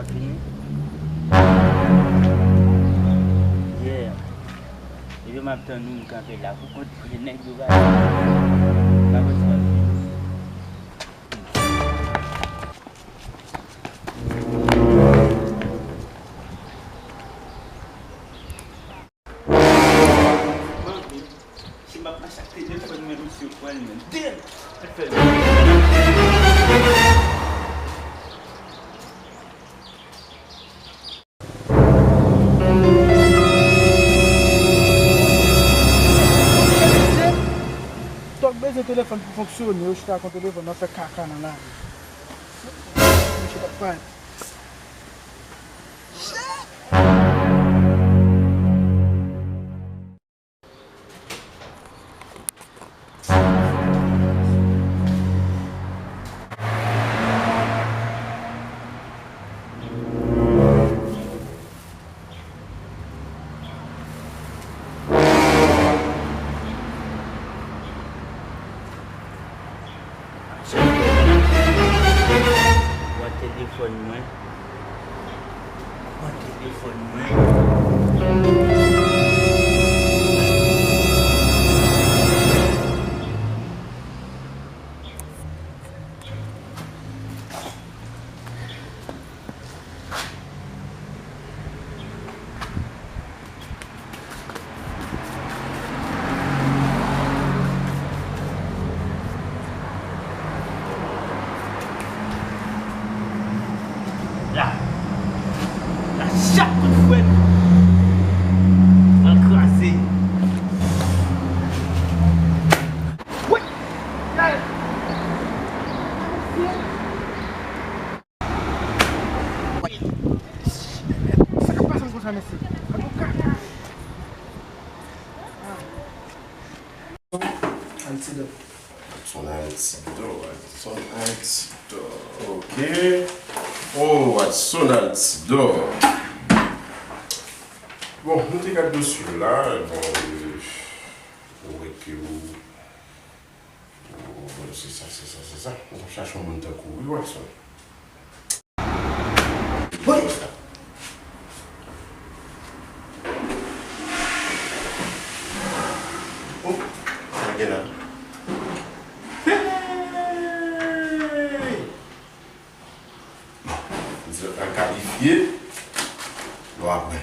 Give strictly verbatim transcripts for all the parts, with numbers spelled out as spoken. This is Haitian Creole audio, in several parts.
Fini? Yeah. Epi m ap tann ou, m kanpe la pou kont mwen, nèg yo pa. M pa konn sa. Manmi, si m ap mache ak telefòn mwen, misye pran l, men. Damn! L fè l. Tòg bezwen telefòn pou fonksyone, yo chita kon telefòn, nan fè kaka nan lari. Misye t ap pale. Pran telefòn mwen. Pran telefòn mwen. La. La, chak kout fwèt, pral kraze. Wi. Sa k ap pase m konsa, mesye? Antouka. Altidor. Watson Altidor, Watson Altidor. Ok. Oh, Watson Altidor. Bon, nou te gade dosye w la. Bon, euh, ou wè ke ou, ou, se sa, se sa, se sa. Ou chache yon moun tankou w, wi, Watson. Bon. Oh, sa gen la. Hey! Di lòt la kalifye. Bon, apre.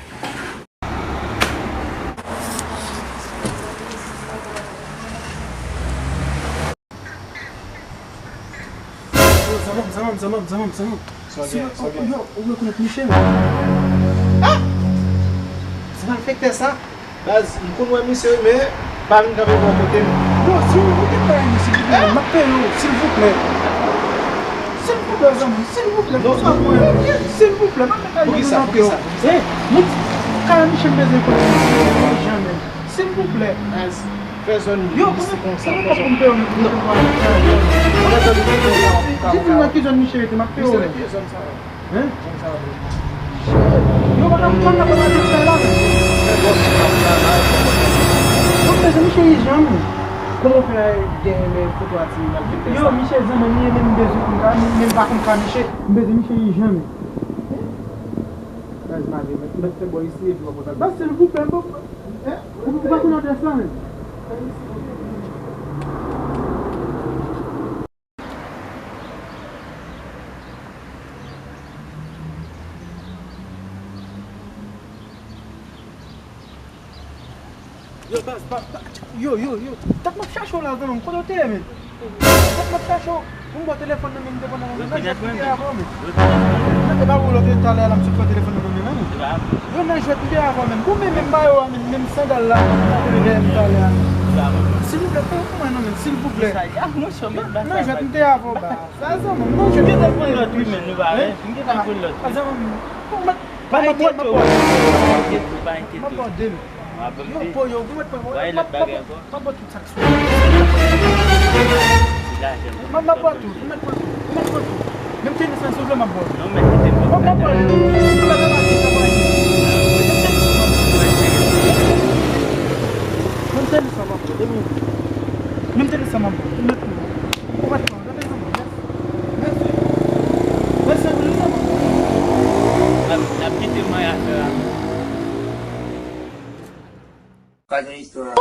Yo, zanmi m, zanmi m, zanmi m, zanmi m, zanmi m. Sa gen, sa gen. Yo, ou rekonèt Michel? Ah! Se malfektè sa. Baz, m konn wè misye wi, men pa vin kanpe bò kote m. Yo, si w te peye m, silvouplè, m ap peye w, silvouplè. Silvouplè, zanmi, silvouplè, non, fè sa pou mwen. Silvouplè, m ap mete yon nan pye w. Eh, moun, kara Michel bezwen konnen, silvouplè. Baz, fè zòn yo, se konsa, fè zòn. Yo, konnen, konnen kòb pou m peye w, men pou m te vwa. Fè zòn yo, se konsa. Di m nan ki zòn Michel rete, m ap peye w. Misye rete zòn sa yo. Hein? Yo pa ka konprann nan kòman yo fè la, men. Bon, mezanmi, cheri, jan, men. Kòman w fè dèyè men foto a ti malfektè sa? Yo, Michel, zanmi, li renmen m bezwen konn ka, men m pa konn ka, Michel. M bezwen Michel, jan, men. Baz, mare, mèt, mèt fè bò isi, epi w ap konn sa. Baz, silvouplè, m pa, hein? Ou pa konn adrès la, men. Yo, baz, pa, pa, yo, yo, yo. Dat m ap chache w la, zanmi m. Kote w te ye, men? Dat m ap chache w. Pou m ba w telefòn nan men m te pran nan men m. Nan jwèt m te avè w, men. Nan, e pa pou lòt talè a la, m sot pran telefòn nan men m, non. Yo, nan jwèt m te avè w, men. Goumen menm mayo a, men, menm sandal la, m te dèyè m talè a. Silvouplè, fè pou mwen, non, men, silvouplè. Nan jwèt m te avè w, baz. Sa zanmi m, non, je gentan pran lòt wi, men nou pa wè. M gentan pran lòt. A zanmi m, pa enkyete w, pa enkyete w, pa enkyete w. M ap ba w de m. Yo, po yo, m ap ba w tout sa k sou. M ap ba w tout, m ap ba w tout, m ap ba w tout. Menm tenis lan, silvouplè, m ap ba w. Non, men kite m. M ap ba w tout. Menm tenis lan, m ap ba w. Menm tenis lan, m ap ba w. Ou mèt pran. Ou mèt pran. Mèsi. Mèsi anpil, non. Pa gen istwa.